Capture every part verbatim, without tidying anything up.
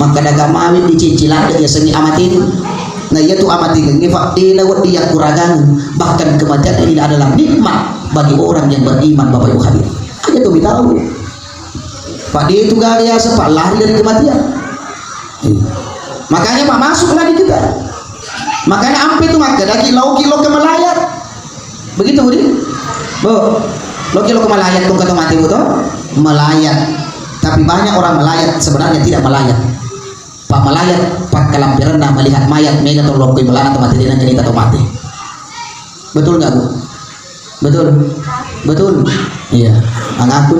Makkeda, "Mawi dicici ladde yasengnge amatengnge." Nah, iyatu amatengnge, Pak, de nawedding yakkuragang, bahkan kematian ini adalah nikmat bagi orang yang beriman, Bapak Ibu hadirin. Aja tu tahu. Pak, de itu gak biasa, Pak, lari dari kematian. Iya. Makanya, Pak, masuklah di kita. Makanya ampe tu makkedaki, "Loki lo ke melayat." Begitu, Budi? Bu, loki lo ke melayat, tungka to mati, Bu, to? Melayat. Tapi banyak orang melayat, sebenarnya tidak melayat. Pak melayat, pak kelampiranna melihat mayat, mega to lokki belana to mati, dena cerita to mati. Betul nggak, Bu? Betul? Betul? Iya, angaku.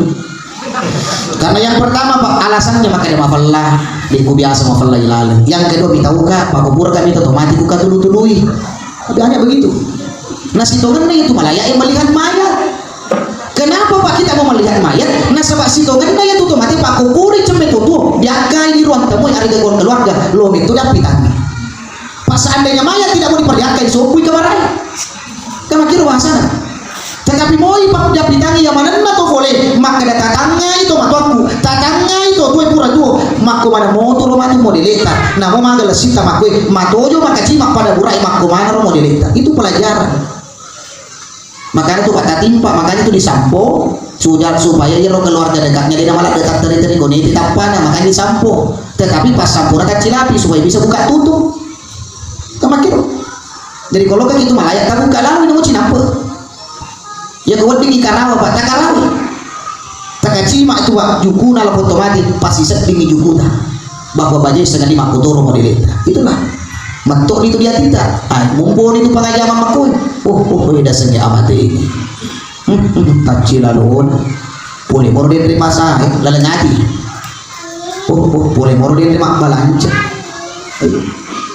Karena yang pertama, Pak, alasannya makanya mafella, di ku biasa mafella ilaleng. Yang kedua, mitauka, Pak, kubur kami to mati, ku katulu-tului. Tapi hanya begitu. Nah, sitongenna itu malayat yang melihat mayat. Kenapa, Pak, kita mau melihat mayat? Nasaba sitongenna iyatu to mate pakkukuri cemme to tuo, diakkai di ruang tamu, ada gangguan keluarga, lo metto diappitangi. Pas seandainya mayat tidak mau diperlihatkan, sobbui ke barai. Kan makkiro bahasana. Tetapi moi pak diappitangi, iya manenna to pole, makkeda, "Tatangngai to matoakku, tatangngai to tue pura tuo, makko mana motoro matu modeleta, namo maga lessitta makkue, matojo makaci mappada burai makko mana ro modeleta." Itu pelajaran. Makanya tu kata timpa, makanya tu disampo, sujar supaya iyaro keluarga dekatnya dena malah dekat teri-teri koniti tappana, makanya disampo. Tetapi pas sampona tacilapi supaya bisa buka tutup. Kan makkiro. Jadi kalau kan itu malayat tabuka lalu ini mau cinampe. Ya kewedding ikarawa, Pak, takarawi. Takacima tu, Pak, jukuna lapong to mati, pasti seddingi jukuta. Bahwa baje sengali makkotoro modeleta. Itulah. Metto itu di atita. Ah, mumpuni tu pengajaman makkoi. Oh, oh, beda sengi amate ini. Hmm, hmm, taccilalona. Pole moro denre masa, eh, laleng ati. Oh, oh, pole moro denre mabbalanca. Ayo.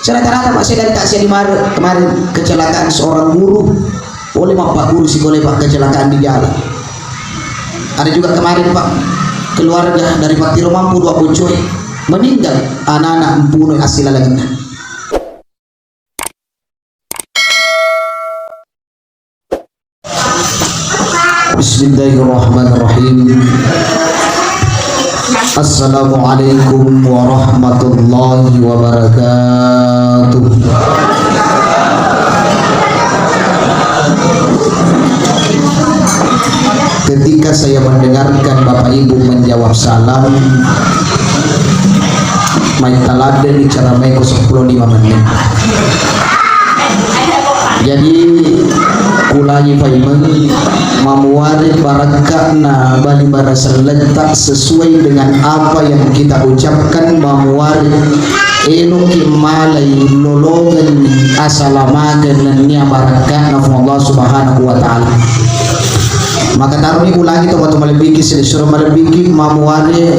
Serata-rata, Pak, saya dari Tasik di Mare, kemarin kecelakaan seorang guru. Pole mappagguru sikola, Pak, kecelakaan di jalan. Ada juga kemarin, Pak, keluarga dari Pattiro Mampu dua bocoe meninggal, anak-anak mpuno asli lalenna. Bismillahirrahmanirrahim. Assalamualaikum warahmatullahi wabarakatuh. Ketika saya mendengarkan Bapak Ibu menjawab salam, mai taladde ni cara maiko sepuluh lima menit. Jadi, kulangi paimeng, mamuare barakka'na bali bara selletta sesuai dengan apa yang kita ucapkan, mamuare eloki malai lolongeng asalamakeng nennia barakka'na Puang Allah Subhanahu wa Ta'ala. Maka taroni ulangi to matu malebbiki, silessureng malebbiki, mamuare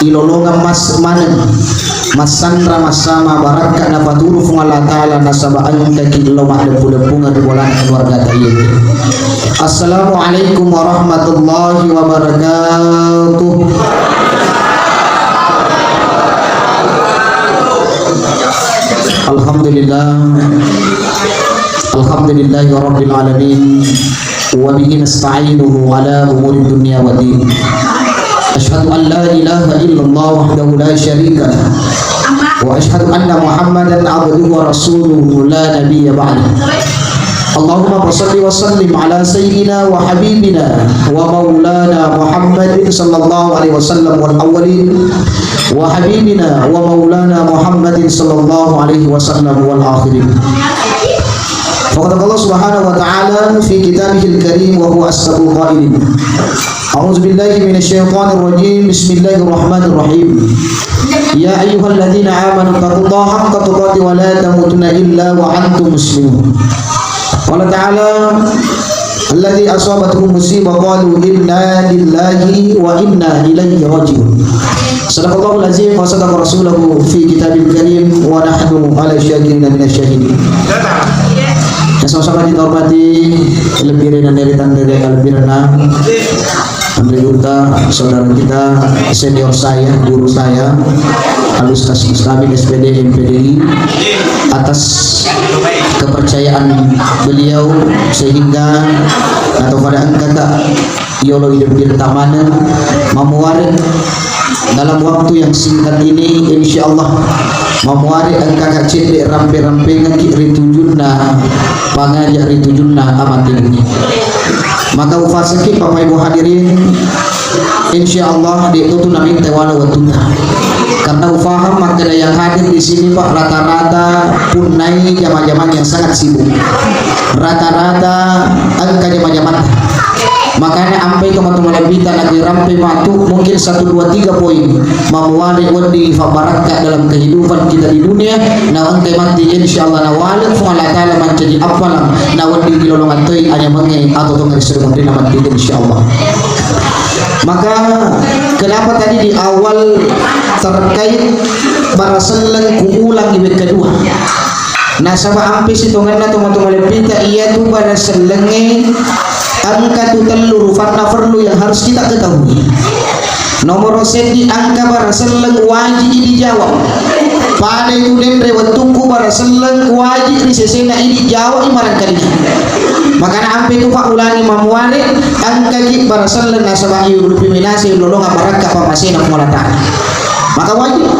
ilolongeng mas maneng. Massanra massama barakka napaturu Puang Allah Ta'ala nasaba engkaki lo maddeppu-deppungeng ri bolana keluargata iye. Assalamualaikum warahmatullahi wabarakatuh. Alhamdulillah. Alhamdulillahi rabbil alamin. وبه نستعينه على أمور الدنيا والدين. أشهد أن لا إله إلا الله وحده لا شريك له، وأشهد أن محمدا عبده ورسوله لا نبي بعده. اللهم فصل وسلم على سيدنا وحبيبنا ومولانا محمد صلى الله عليه وسلم والأولين، وحبيبنا ومولانا محمد صلى الله عليه وسلم والآخرين. فقد قال الله سبحانه وتعالى في كتابه الكريم وهو أصدق القائلين. أعوذ بالله من الشيطان الرجيم. بسم الله الرحمن الرحيم. يا أيها الذين آمنوا اتقوا الله حق تقاته ولا تموتن إلا وأنتم مسلمون. قال تعالى: الذي أصابتهم مصيبة قالوا إنا لله وإنا إليه راجعون. صدق الله العظيم وصدق رسوله في كتابه الكريم ونحن على الشاكرين من الشاهدين. Yang sama-sama kita hormati, lebih rendah dari tanda dari lebih rendah. Anre Gurta, saudara kita, senior saya, guru saya, Al Ustaz Mustamik, S P D, M P D I, atas kepercayaan beliau sehingga atau pada engkaka yolo hidup kita mana mamuare Dalam waktu yang singkat ini, insya Allah, mamuare engka ka cedde rampe-rampengaki ri tujunna pangaja, ri tujunna amatengngi. Maka ufasaki Bapak Ibu hadirin, insya Allah, de' tu naminta wala wettunna. Karena ufaham makkeda yang hadir di sini, Pak, rata-rata punnai jama-jamang yang sangat sibuk. Rata-rata engka jama-jamang. Makanya ampai teman-teman lebih tanah dirampe matu mungkin satu, dua, tiga poin. Mamuare wedding ifabarakka dalam kehidupan kita di dunia. Na engka mati, insya Allah, na wale Puang Allah Ta'ala mancaji appalang. Na wedding dilolongan toi anyamengnge atau tongeng ri suri mundinna mati, insya Allah. Maka kenapa tadi di awal terkait bara selleng kuulangi wekka dua? Nasaba ampe sitongenna tomatoa malebbita, iyatu bara sellengnge engka tu tellu rufanna perlu yang harus kita ketahui. Nomoro seddi, engka bara selleng wajib dijawab. Pada itu denre wettukku bara selleng wajib ri sesena idi jawab i marangkalinga. Makana ampe tu paulangi mamuare, engkaki bara selleng nasaba iurupi minase lolonga barakka pamasena Puang Allah Ta'ala. Maka wajib.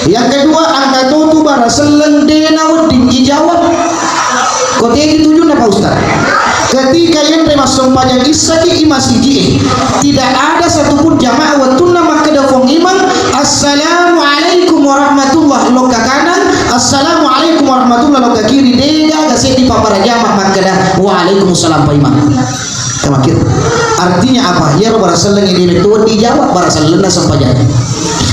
Yang kedua, engka totu bara selleng de nawedding ijawab. Ko tegi tujunna, Pak Ustaz? Ketika yenre massompajang issaki i masigi e, tidak ada satupun jamaah wettunna makkeda Fong Imang, "Assalamualaikum warahmatullah," lokka kanan, "Assalamualaikum warahmatullah," lokka kiri, degaga seddi pabbara jama makkeda, "Waalaikumsalam, Pak Imang." Tamakkir. Artinya apa? Iyaro bara selleng ini metto dijawab bara sellenna sempajang.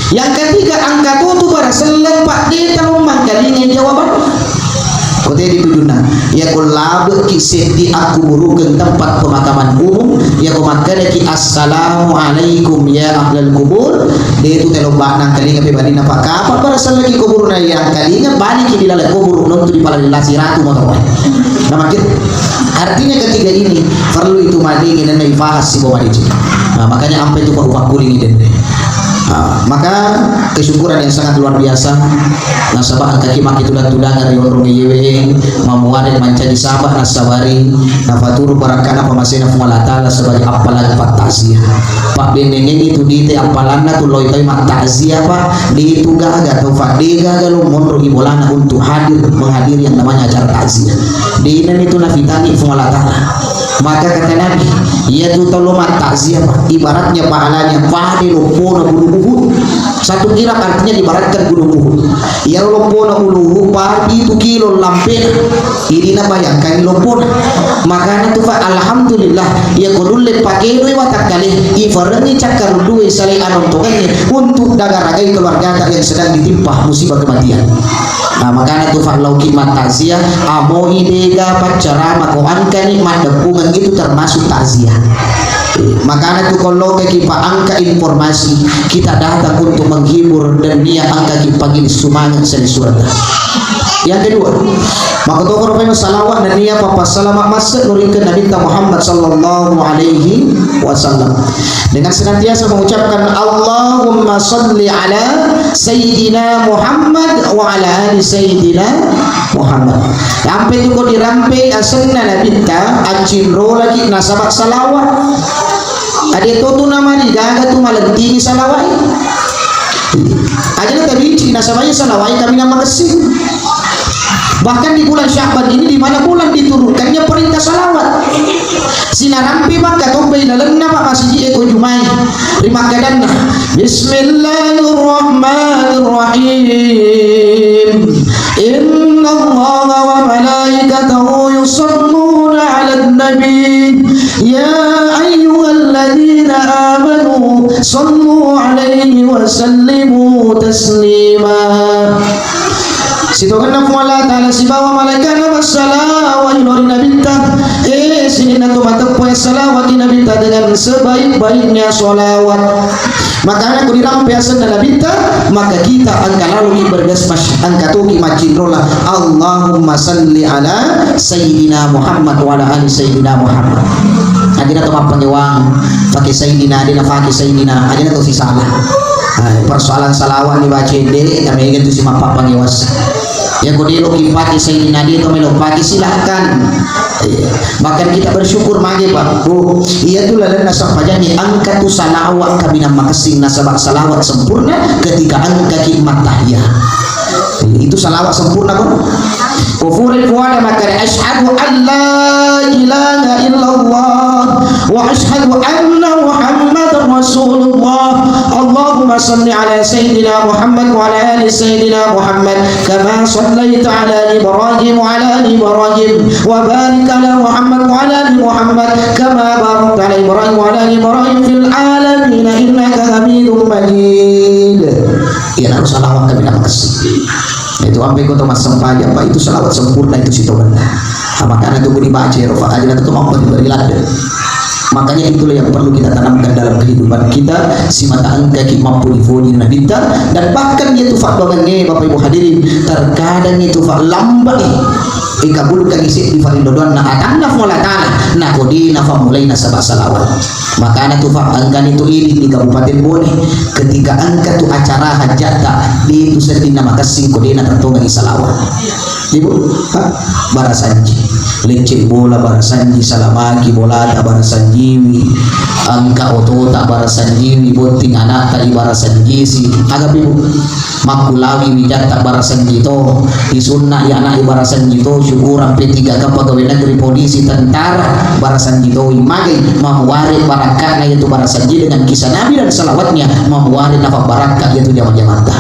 Yang ketiga, engka totu bara selleng, Pak, de tau mangkalingai jawaban. Ko tedi tujunna, iyako labeki seddi akkuburukeng tempat pemakaman umum, iyako makkedaki, "Assalamualaikum ya ahlal kubur," de tu telo bak nangkalinga pe balinna, Pak. Kapa bara selleki kuburna yang kalinga, baliki di laleng kubur, nontu di pala lasi ratu motor. Namakkir. Artinya ketiga ini perlu itu madingi nenna ifahas sibo madeceng. Nah, makanya ampe tu Pak upakkulingi dende. Nah, maka kesyukuran yang sangat luar biasa. Nasaba engkaki maki tudang-tudang ri onrong iyewe, mamuare mancaji saba nasabari, nafaturu barakkana pamasena Puang Allah Ta'ala sebagai appalang pattasia. Pak bennengengi tu dite appalanna tu loi toi mattasia, Pak, de tu gaga tau, Pak, de gaga lo monro ibolana untuk hadir menghadiri yang namanya acara takziah. Dena itu nafitangi Puang Allah Ta'ala. Maka kata Nabi, iyatu tau lo mattakziah, Pak, ibaratnya pahalanya pada loppona Gunung Uhud. Satu kira artinya ibaratkan Gunung Uhud. Iya loppona Gunung Uhud, Pak, itu kilo lampe. Ini na bayangkan loppona. Makanya tu, Pak, alhamdulillah, iya ko nulle pakedoi watakkale, ifarengi cakkarudduwe salai anontongengnge untuk daga-ragai keluargata yang sedang ditimpa musibah kematian. Nah, makana tu fallauki mattaziah, amoi dega paccarama ko angkani maddeppungeng itu termasuk takziah. Eh, makana tu ko lokeki pa angka informasi, kita datang untuk menghibur dan niat angkaki pangini sumanget seni surata. Yang kedua, makkutoparo paimeng salawat dan niat papassalama masse nuringke Nabitta Muhammad sallallahu alaihi wasallam. Dengan senantiasa mengucapkan, "Allahumma salli ala Sayyidina Muhammad wa ala ali Sayyidina Muhammad." Ampe tu ko dirampe asenna Nabitta, accinrolaki nasaba salawat. Ade to tu namarigaga tu malentingi salawai. Aja na tabici nasaba iya salawai kami nama kessing. Bahkan di bulan Sya'ban ini, di mana bulan diturunkannya perintah salawat. Sinarampe makka tombai lalenna, Pak, masiji eko jumai. Rimakkadanna, "Bismillahirrahmanirrahim. Innallaha wa malaikatahu yusalluna 'alan nabi. Ya ayyuhalladzina amanu sallu 'alaihi wa sallimu taslima." Sitongenna Puang Allah Ta'ala sibawa malaikatna massalawa ri Nabitta. Eh, sininna tu mateppu salawaki Nabitta dengan sebaik-baiknya salawat. Makana ku dirampe asenna Nabitta, maka kita angka lalu ibergas mas angka toki maccinrola. Allahumma salli ala Sayyidina Muhammad wa ala ali Sayyidina Muhammad. Adina to mappangewang pakai Sayyidina, adina pakai Sayyidina, adina to sisala. Nah, persoalan salawat ni baca de, kami itu si mappapangewas. Ya, ko delo ki pake Sayyidina dia to melo pake, silahkan. Bahkan kita bersyukur mage, Pak. Oh, iya tu lalenna sempajangnge engka tu salawat kaminang makessing, nasaba salawat sempurna ketika engkaki mattahiyat. Itu salawat sempurna, Pak. Ko fure kuada makkeda, "Asyhadu an la ilaha illallah wa asyhadu anna Muhammadar Rasulullah. Allahumma salli ala Sayyidina Muhammad wa ala ali Sayyidina Muhammad kama sallaita ala Ibrahim wa ala ali Ibrahim wa barik ala Muhammad wa ala ali Muhammad kama barakta ala Ibrahim wa ala ali Ibrahim fil alamin innaka Hamidum Majid." Iya, harus salawat kaminang makessing. Itu ampe ko to massempajang, Pak, itu salawat sempurna itu sitongenna. Nah, makanya tu dibaca ya, Pak, aja tu mampu diberi ladde. Makanya itulah yang perlu kita tanamkan dalam kehidupan kita, simata engkaki mampu difoji Nabitta, dan bahkan dia tu, Pak, doangnge, Bapak Ibu hadirin, terkadang itu, Pak, lambat nih. Ikabulkan isi di farindodoanna atanna Allah Ta'ala, nakodina famulai nasaba salawat. Makana tu, Pak, engkani tu idi di Kabupaten Bone, ketika engka tu acara hajatta, di tu seddinna makessing ko dena tattongengi salawat. Ibu, Pak, barasanji. Lecceng bola barasanji, salamaki bolata barasanjiwi, engka otota barasanjiwi, botting anakta ibarasanjisi. Aga, Ibu? Makkulawi wijatta barasanji to, isunna i anak ibarasanji to, syukuran P tiga K pegawai negeri, polisi, tentara, barasanji to, magai mamuare barakkana yaitu barasanji dengan kisah Nabi dan salawatnya, mamuare nafa barakka yaitu jama-jamatta.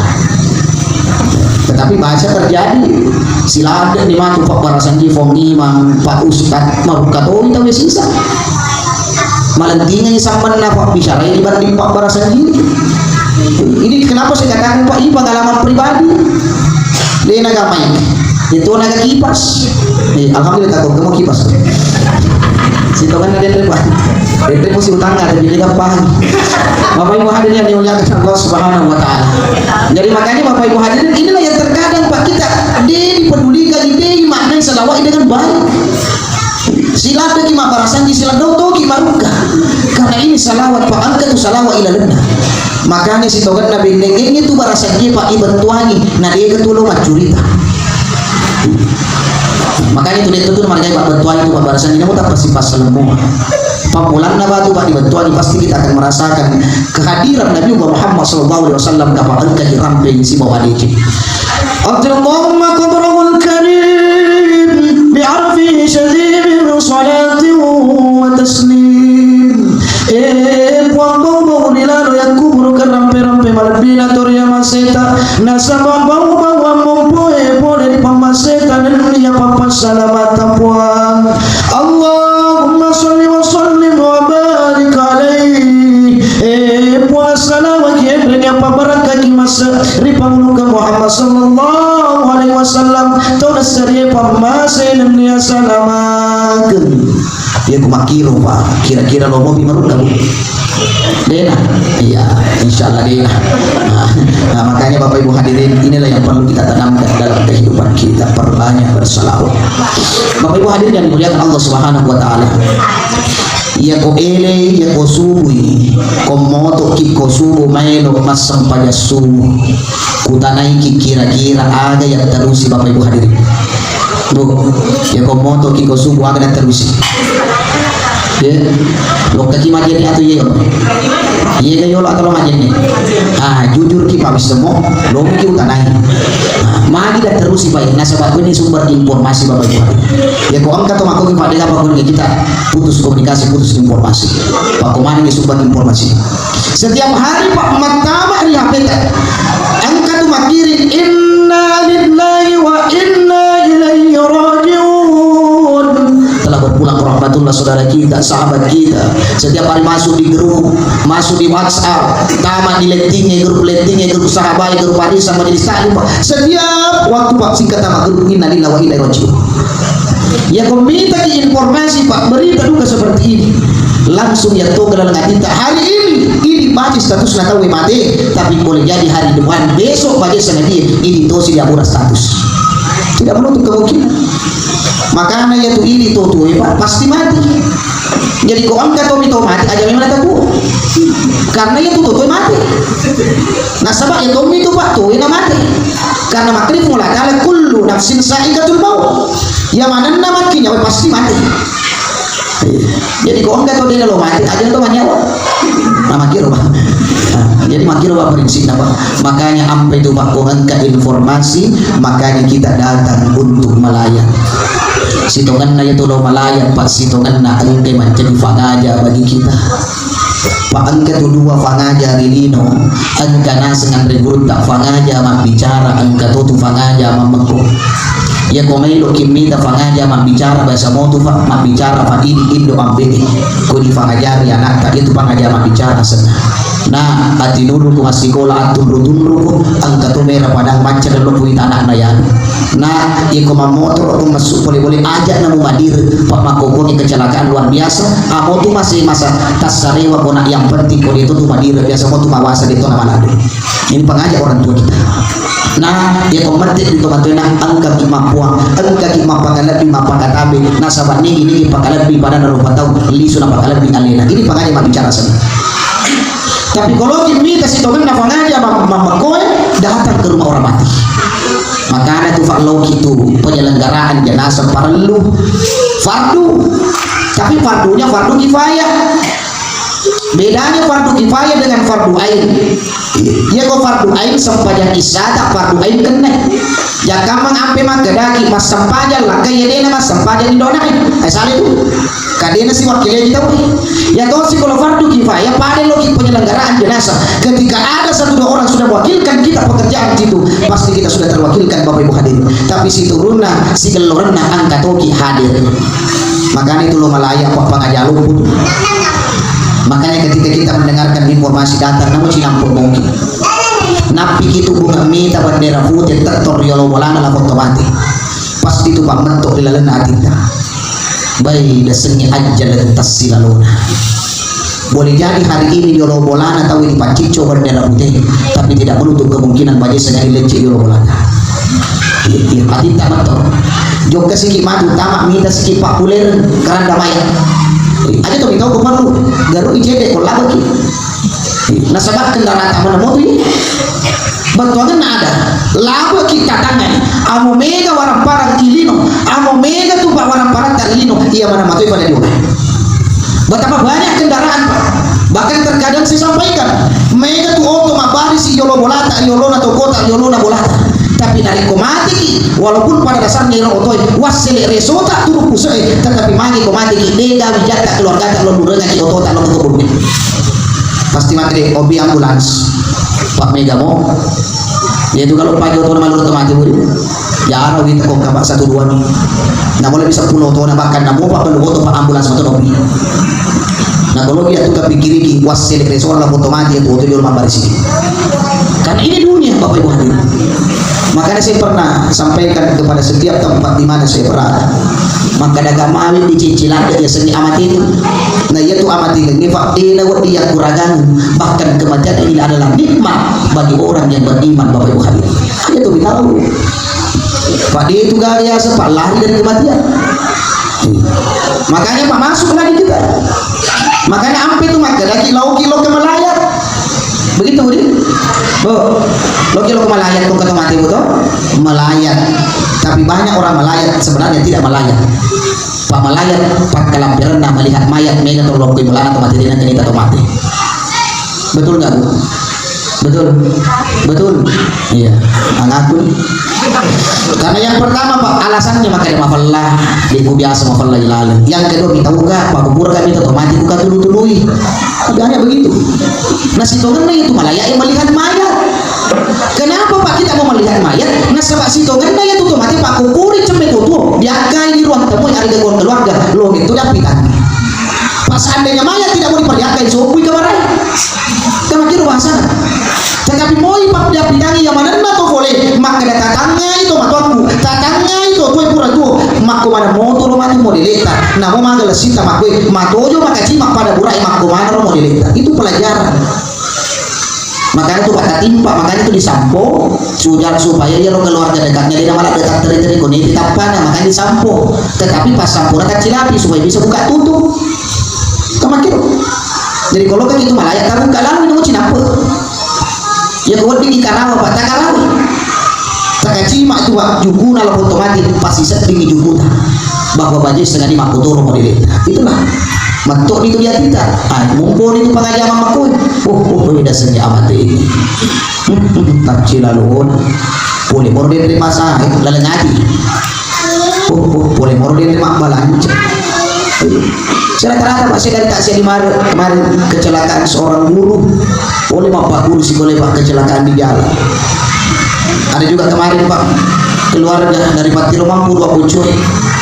Tetapi bahasa terjadi, siladde ni matu Pak barasanji, Fong Imam, Pak Ustad, marukka to tau sisa. Malentingai sammanna Pak bicara ini banding Pak barasanji. Ini kenapa saya katakan, Pak, ini pengalaman pribadi. Dia naga mic, itu naga kipas. Eh, alhamdulillah, tak mau kipas. Situ kan ada yang, Pak. Itu mesti utang ada di depan. Bapak Ibu hadirin yang dimuliakan Allah Subhanahu wa Ta'ala. Jadi, makanya, Bapak Ibu hadirin, inilah yang terkadang, Pak, kita dipedulikan, dimaknai salawat dengan baik. Siladdeki mabbarasanji, siladdeki marukka. Karena ini salawat, Pak, engka tu salawat ilalenna. Makanya sitongenna benneng ini tu barasanji, Pak, ibettuangi, na dega tu lo maccurita. Makanya tu, de tu margai, Pak, bettuangi tu mabbarasanji, namu tappa sipassalemmu. Pammulanna batu, Pak, dibettuangi, pasti kita akan merasakan kehadiran Nabi Muhammad sallallahu alaihi wasallam, kapa engka rampe sibawa deke. Atil Allahumma qabrahul karim bi arfi syadidin salatin wa taslim. Eh, Puang, bau-bau ri lalo yakkuburu rampe-rampe malebbina toriamaseta, nasaba bau-bau ammompoe pole ri pammaseta nennia pappassalamata, Puang. Allahumma salli wa sallim wa barik alaihi. Eh, Puang, salawaki enreni apa barakkaki mase ri pangulukeng Muhammad sallallahu alaihi wasallam, tau nassarie pammase nennia salamakeng. Iya ku makkiro, Pak, kira-kira lo mopi marukka, Bu? Dena? Iya, insya Allah dena. Nah, nah, makanya Bapak Ibu hadirin, inilah yang perlu kita tanamkan dalam kehidupan kita, perbanyak bersalawat. Bapak Ibu hadirin yang dimuliakan Allah Subhanahu wa Ta'ala. Iya ko ele, iya ko subui, ko moto ki ko subu maelo massempajang subu. Kutanaiki kira-kira aga yang terusi Bapak Ibu hadirin. Bu, iya ko moto ki ko subu aga yang terusi. Iya, lokka ki majene atau iya? Iya ga yolo atau lo majene? Ah, jujur ki Pak, wis temo, lo ki utanai. Ah, magi dan terusi Pak, nasaba ini sumber informasi Bapak Ibu. Iya ko engka to mako ki Pak, dega Pak, kita putus komunikasi, putus informasi. Pak, kemana nih sumber informasi? Setiap hari, Pak, mattama ri H P ta. Engka tu makkiring, "Inna lillahi wa inna ilaihi raji'un." Telah berpulang rahmatullah saudara kita, sahabat kita. Setiap hari masuk di grup, masuk di WhatsApp, tama di lettingnge, grup lettingnge, grup sahabat, grup arisan, majelis taklim, Pak. Setiap waktu, Pak, singkat tama grup, "Inna lillahi wa inna ilaihi raji'un." Ya, ko mitaki informasi, Pak, berita duka seperti ini, langsung ya to ke dalam hati ta. Hari ini, ini baca status na tau mate, tapi boleh jadi hari depan, besok baca sama dia, ini tosi dia murah status. Tidak menutup kemungkinan. Makanya ya tu ini to tu, Pak, pasti mati. Jadi ko engka tommi to mate, aja memang taku. Karena ya tu to, to mate. Nasaba ya tommi tu, Pak, to na mate. Karena makkeda Puang Allah Ta'ala, "Kullu nafsin sa'iqatul maut." Ya manenna makki nyawa pasti mati. Jadi ko engka to dena lo mati, aja to manyawa. Nah, makiro, Pak. Nah, jadi makiro, Pak, prinsipna, Pak. Makanya ampe tu, Pak, ko engka informasi, makanya kita datang untuk melayat. Sitongenna itu lo melayat, Pak, sitongenna engka mancaji fangaja bagi kita. Pa engka tu dua fangaja ri lino, engka naseng anre gurutta fangaja mabbicara, engka to tu fangaja mammekko. Iya ko meloki mita fangaja mabbicara, biasa motu fa mabbicara fa idi indo ambe'e. Ko di fangajari anakta, itu fangaja mabbicara senna. Na atinuluku massikola, attunru-tunruku, engka to mera padang macca lo kuita anakna yanu. Na iko mammotoro ko massu pole-pole aja namu madire, pa makkokongi kecelakaan luar biasa. Amo tu masih masa tassarewa kona, yang penting ko dia tu madire biasa mo tu mawasa dia tu nama ladu. Ini pengajar orang tua kita. Nah, ya ko mette di tomatoena engka ki mappuang, engka ki mappakalebbi, mappakatabe, nasaba nigi-nigi pakalebbi pada na rupa tau lisu na pakalebbi alena. Ini pengajar mabbicara sana. Tapi kalau kita mita sitongenna fangaja mam-, mammekkoe datang ke rumah orang mati. Makanya tu farloki tu penyelenggaraan jenazah parellu fardu. Tapi fardunya fardu kifayah. Bedanya fardu kifayah dengan fardu ain. Iya ko fardu ain sempajang isya tak fardu ain kena. Jakamang ampe makkadaki massempajang lakka iya dena massempajang indona. Eh, salah itu. Kadena si wakilnya kita. Ya toh si kalau fardu kifayah pada loki penyelenggaraan jenazah. Ketika ada satu dua orang sudah mewakilkan kita pekerjaan itu, pasti kita sudah terwakilkan Bapak Ibu hadirin. Tapi si turunna, si gellorenna angka toki hadir. Makanya itu lo malaya apa pangajalo pun. Makanya ketika kita mendengarkan informasi datang, namu cinampu mungkin. Napi itu bunga mita bendera putih tettor yolo bolana la foto mati. Pasti itu pammentok di lalenna atinta. Bai dasengngi ajjaleng tassi lalona. Boleh jadi hari ini yolo bolana tau ini paccicco bendera putih, tapi tidak menutup kemungkinan baje sengari lecce yolo bolana. Iya, atinta metto. Jokka siki matu tama mita siki pakkuler keranda maya. Aja to mitau ko perlu garu icede ko labeki. Nasaba kendaraan tamu nemu tu. Bettuangenna ada. Labe ki tatangngai. Amo mega warang parang ilino. Amo mega tu pak warang parang tak ilino. Iya mana matoi pada dua. Betapa banyak kendaraan, Pak. Bahkan terkadang saya sampaikan, mega tu oto mabarisi yolo bolata, yolona tokota, yolona bolata. Tapi narekko mateki, walaupun pada dasarnya iro otoe, wassele resota turu pusee, tetapi magi ko mateki, dega wijatta keluargata lo lurengaki otota lo kebun. Pasti mate deh, obi ambulans. Pak mega mo. Iya tu kalau pagi oto nama lureng mati budi. Jara wita ko kapa satu dua ni. Namo lebih sepuluh oto na bahkan namo pak perlu oto pak ambulans motor obi. Nah kalau dia tu kapikiriki wassele resora la foto mati itu oto jolo mabarisi. Karena ini dunia Bapak Ibu hadirin. Makanya saya pernah sampaikan kepada setiap tempat di mana saya berada. Maka daga mawin di cicilan dia seni amatiku. Nah iya tu amatiku ini pak dena wedi yang kuragan. Bahkan kematian ini adalah nikmat bagi orang yang beriman, Bapak Ibu hadirin. Iya tu tahu. Pak dia itu gak biasa, Pak lari dari kematian. Makanya Pak masuk lagi kita. Makanya ampe tu maka lagi lauki lo ke melayat. Begitu, Budi? Oh, lo ke lo ke melayat, kok kata mati betul? Melayat. Tapi banyak orang melayat sebenarnya tidak melayat. Pak melayat, pak kelampiran melihat mayat, mega tolong kui mulana atau mati dina kita atau mati. Betul nggak, Bu? Betul? Betul? Iya, angaku. Karena yang pertama, Pak, alasannya maka dia mafalla, dia ku biasa mafalla ilaleng. Yang kedua, kita buka, Pak, kubur kami tetap mati, buka tulu-tului. Tapi hanya begitu. Nah, sitongenna itu malah ya, yang melihat mayat. Kenapa, Pak, kita mau melihat mayat? Nasaba sitongenna ya tuh mati, Pak, kuburi cembe tuh, tuh. Diakai di ruang temui, ada gangguan keluarga. Lo itu dia pitang. Pas seandainya mayat tidak mau diperlihatkan, sombui kemarin. Kan begitu bahasa. Tetapi moi pappidangi yang manenna to pole, makkeda tatangngai to matuakku, tatangngai to tue pura tuo, makko mana motoro matu modeleta, namo maga lessita makkue, matojo makaci mappada burai makko mana ro modeleta. Itu pelajaran. Makanya itu kata timpa, makanya itu disampo, sujar supaya dia keluarga dekatnya dia malah dekat teri-teri koniti tappana, makanya disampo. Tetapi pas sampona kacilapi supaya bisa buka tutup. Kamakiro. Jadi kalau kan itu malayat tabuka lalu ini cinampe. Ya ko wedding ikarawa, Pak, takarawi. Takacima tu, Pak, jukuna lo foto mati, pasti sedding jukuta. Bahwa baje setengah lima kotoro modele. Itulah. Matto itu di atita. Ah, mumpuni itu pengajama makoi. Oh, oh, oh, dasarnya amat ini. Taccilalon. Pole moro dia terima sa, eh, laleng ati. Oh, oh, pole moro dia terima balance. Saya rata-rata, Pak, saya dari tak saya di Mar-, kemarin kecelakaan seorang guru. Oleh Bapak guru sekolah, Pak, kecelakaan di jalan. Ada juga kemarin, Pak, keluarga dari Patiro Mampu dua Pucuk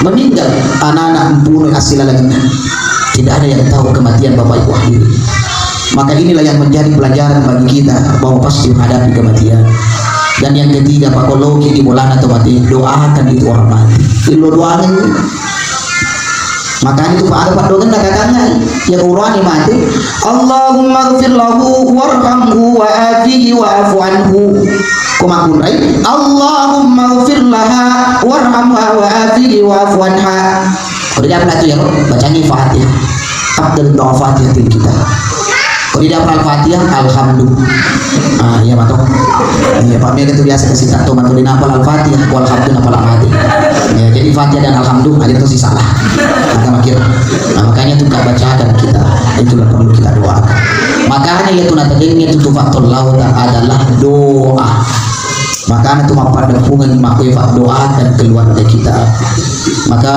meninggal, anak-anak mempunyai hasil lainnya. Tidak ada yang tahu kematian Bapak Ibu hadirin. Maka inilah yang menjadi pelajaran bagi kita bahwa pasti menghadapi kematian. Dan yang ketiga, Pak, kalau di bolana atau mati, doakan itu orang mati. Illo doakan. Makanya itu Pak, ada Pak dogen na kakangnya, ya Qur'an mati. Allahumma ghfir lahu warhamhu wa afihi wa'fu anhu. Ko makkunrai, Allahumma ghfir laha warhamha wa afihi wa'fu anha. Ko dia pula tu ya, bacangi Fatihah. Afdal doa Fatihah til kita. Ko dia pula Al-Fatihah, alhamdulillah. Ah, iya mato. Iya, Pak, mega tu biasa kasih tahu mato di napa Al-Fatihah, ko alhamdulillah pala mati. Ya, jadi Fatihah dan alhamdulillah aja tu sih salah. Maka makir. Nah, makanya itu kita bacakan kita, itulah perlu kita doakan. Makanya itu natadengnya itu tufatul lauta adalah doa. Makanya tu mappaddeppungengngi makkoe paddoakan keluarga kita. Maka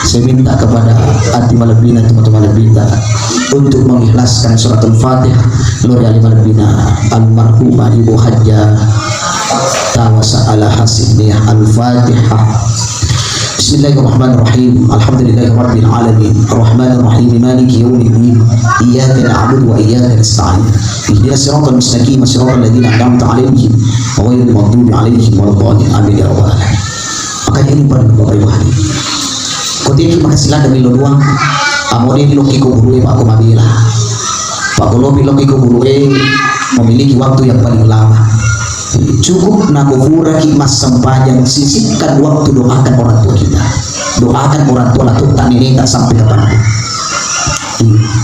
saya minta kepada ati malebbina, tomatoa malebbita untuk mengikhlaskan suratul Fatihah lao ri ale malebbina almarhumah Ibu Hajjah Tawasa Al-Hasiniyah. Al-Fatihah. Bismillahirrahmanirrahim. Alhamdulillahirabbil alamin. Arrahmanirrahim. Maliki yaumiddin. Iyyaka na'budu wa iyyaka nasta'in. Ihdinas siratal mustaqim, siratal ladzina an'amta 'alaihim, ghairil maghdubi 'alaihim waladdallin. Amin ya rabbal alamin. Makanya ini perlu Bapak Ibu hadirin. Ko tegi makasilang dari lo doang. Amo de' lokki ko gurue, Pak, ko mabela. Pak, ko lopi lokki ko gurue memiliki waktu yang paling lama. Cukup nako puraki massempajang, sisihkan waktu doakan orang tua kita. Doakan orang tua, latu tak nenek tak sampai kapan.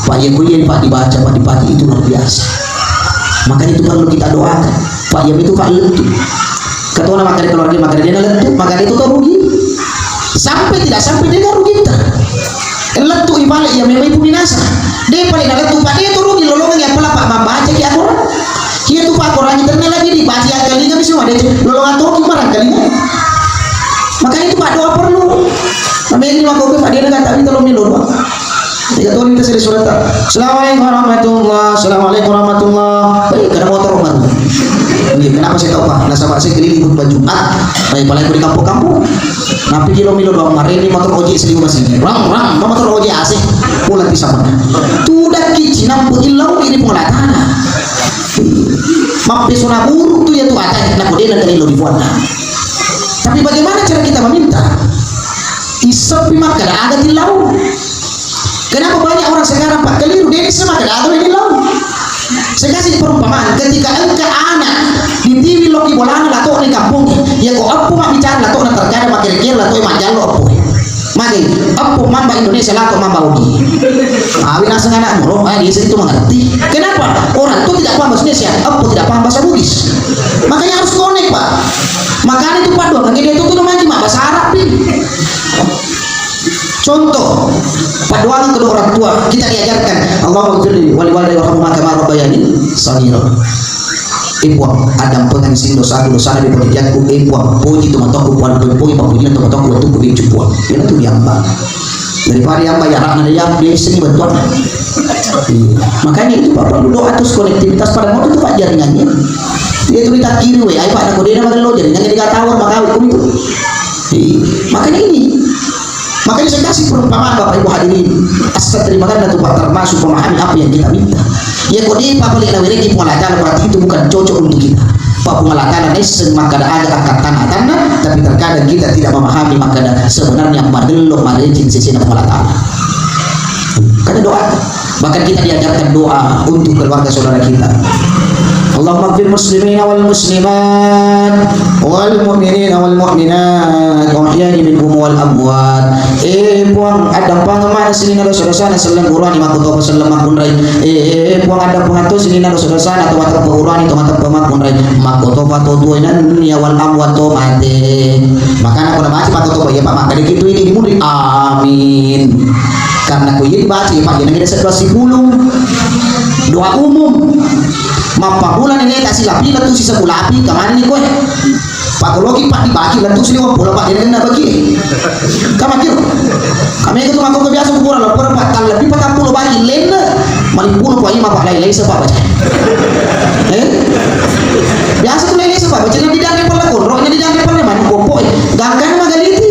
Pak, ya, ko iya, Pak, dibaca, Pak, dipake, itu luar biasa. Makanya itu perlu kita doakan. Pak, ya, itu, Pak, lettu. Katona makanya keluarga, makanya dia lettu, makanya itu tuh rugi. Sampai tidak sampai dia rugi kita. Lettu ipale, ya, memang ibu minasa. Dia paling lettu, Pak, dia tuh rugi, lolongan ya, pala, Pak, membaca ki aturan. Iya tuh, Pak, Quran itu lagi dibaca yang kali nggak bisa, ada lolongan tuh, gimana kali? Makanya itu, Pak, doa perlu. Namanya ini, Pak, Pak, dia nggak tahu, itu lo milo doa. Iya, tuh, ini saya surat. Assalamualaikum warahmatullah. Assalamualaikum warahmatullah. Baik, ada motor, Umar. Iya, kenapa saya tahu, Pak? Nasaba saya keliling khutbah Jumat. Baik, paling aku di kampung-kampung. Nah, pikir lo milo doang, mareni motor ojek seliu masih. Rang, rang, motor ojek asik. Pulang di sana. Tudak kici nampu illau ini pengelatana. Mappesona buruk tu ya tu atai, nako dena kali lo di puanna. Tapi bagaimana cara kita meminta? Iseppi makkada aga tillau. Kenapa banyak orang sekarang, Pak, keliru? Dia bisa makan atau ini lo. Saya kasih perumpamaan, ketika engka anak ditiwi loki bolana lato ni kampung, ya ko eppu mak bicara lato na terkadang makkira-kira lato mak jallo eppu. Magi, eppu mamba Indonesia lato mamba Ugi. Awi naseng anak mulu, ah, dia itu mengerti. Kenapa? Orang tua tidak paham bahasa Indonesia, eppu tidak paham bahasa Bugis. Makanya harus connect, Pak. Makanya itu, Pak, doang, dia itu tuh magi mak bahasa Arab, Pi. Contoh, paddoangeng kedua orang tua, kita diajarkan, "Allahummaghfirli waliwalidayya warhamhuma kama rabbayani shaghira." Eh, Puang, addampengenni sining dosaku, dosana ri pole jakku. Eh, Puang, poji tomatoakku, Puang, poji pappujinna tomatoakku, wettukku biccu, Puang. Iyanatu diamba. Daripada diamba, ya, anak-anak dia, dia iseng bantuan. Iya. Makanya itu, Pak, perlu doa terus, konektivitas pada waktu itu, Pak, jaringannya. Dia itu ditakiri, weh, ai, Pak, nako dia nama lo jaringannya dikatawa, maka hukum itu. Iya. Makanya ini, Makanya saya kasih perumpamaan, Bapak Ibu hadirin. Asal terima kasih tuh, Pak, termasuk memahami apa yang kita minta. Ya, kok dia Pak balik lagi Puang Allah Ta'ala, berarti itu bukan cocok untuk kita. Pak, Puang Allah Ta'ala naisseng makkada aga akkattana atanna, tapi terkadang kita tidak memahami makkada sebenarnya magello marecing sesena Puang Allah Ta'ala. Karena doa. Bahkan kita diajarkan doa untuk keluarga saudara kita. Allahumma ighfir muslimina wal muslimat wal mu'minina wal mu'minat, ahya'i minhum wal amwat, Eh, Puang, addampangeng maneng sininna dosa-dosana selleng uruani makkutopa selleng makkunrai. Eh, Puang, addampangeng to sininna dosa-dosana to mateppe uruani to mateppe makkunrai. Makkutopa to tuo nennia wal amwat to mate. Makana ko nabaca makkutopa iya, Pak, makkadaki tu ini di munri. Amin. Karena ko iya dibaca iya, Pak, jenenge desa dua sipulung. Doa umum. Mappamula nene tak silapi letu sisebulapi kemana nih kowe? Pakoloki Pak dibagi letu sini wong pula Pak dene na bagi. Kama kiro. Kami itu mako biasa ukuran lapor Pak, kalau lebih patang puluh bagi lenne, malimpulu Pak ima Pak lai lai sepak baca. Eh? Biasa tu lai lai sepak baca, jadi jangan pernah konro, jadi jangan pernah main kopo. Gangkan magaliti.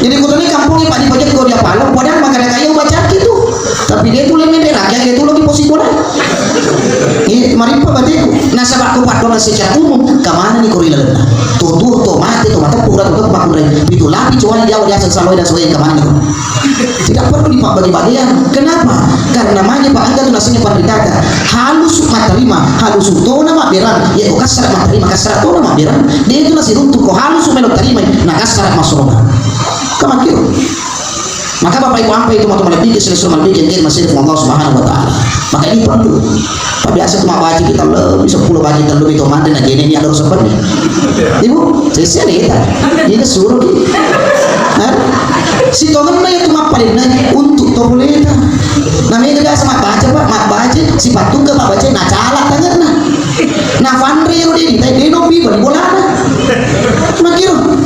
Jadi kutanya kampung Pak di pojok kau dia palu, padahal makan kayu baca gitu. Tapi dia tuh lemende rakyat, dia tuh lagi posisi bola. Iya, maripa batiku. Nasaba ko paddona secara umum, kamana ni kori lalenna. To tuo, to mate, to mateppu, to mateppu makkunrai. Pitu lapi cuali dia wajah sesuai dan sesuai kamana ni. Tidak perlu dipabagi-bagian. Kenapa? Karena magi Pak angka tu nasanya panritata. Halus matarima, halus tona mabberang. Ya ko kasar matarima, kasar tona mabberang. Dia itu nasi runtuh ko halus melo tarima, na kasar masroba. Kamakiro. Maka Bapak Ibu ampe itu matu malebbikin, sila suruh malebbikin, engke masih Allah Subhanahu wa Ta'ala. Maka ini perlu. Pak biasa tu mabbaca kita lebih sepuluh bagi kita lebih to manre na gini ni ada usapan ni. Ibu, sesi ada kita. Ini suruh ki. Hah? Si tongenna itu mappalinna untuk to boleh ta. Namanya biasa mabbaca Pak, mabbaca si patung ke mabbaca na cala tangenna. Na fanre yo di tai deno bi bali bolana. Makiro.